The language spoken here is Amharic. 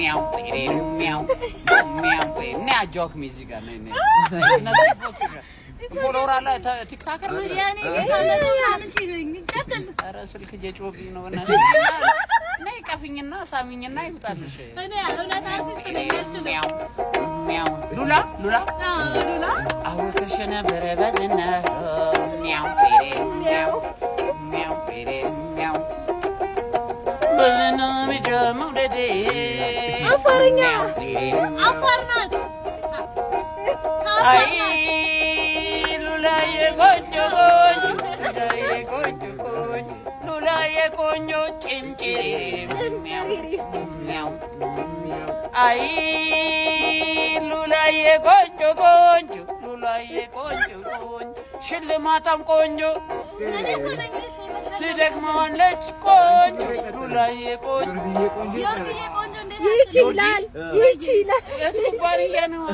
ሚያው ሚያው ሚያው። ነይ አጃውክሚ እዚህ ጋር፣ ነይ ነይ። Follower አለ፣ TikToker ነው። የኔ ጌታ፣ 150,000 ነኝ። ቀጥል። ኧረ ስልክ እየጮኸብኝ ነው። በእናትሽ ነይ ቀፍኝና ሳሚኝና ይውጣልሽ። እኔ እውነት አርቲስት ነኝ፣ አልችልም። ሚያው ሚያው። ሉላ ሉላ። አዎ፣ ሉላ። አውቅሽ ነበረ በዝና፣ ሚያው ሚያው ሚያው ሚያው፣ በዝና ብቻ መውደዴ። አፋርኛ፣ አፋር ናት። አይ ሉላዬ ቆንጆ ቆንጆ፣ ሉላዬ ቆንጆ ቆንጆ፣ ሉላዬ ቆንጆ ጭንጭሪ ሚያው። አይ ሉላዬ ቆንጆ ቆንጆ፣ ሉላዬ ቆንጆ ቆንጆ፣ ሽልማታም ቆንጆ፣ እኔ እኮ ነኝ። ትደግመዋለች ቆንጆ፣ ሉላዬ ቆንጆ። ዮርድዬ ቆንጆ እንዴት? ይችላል ይችላል። የት ኩባንያ ነው?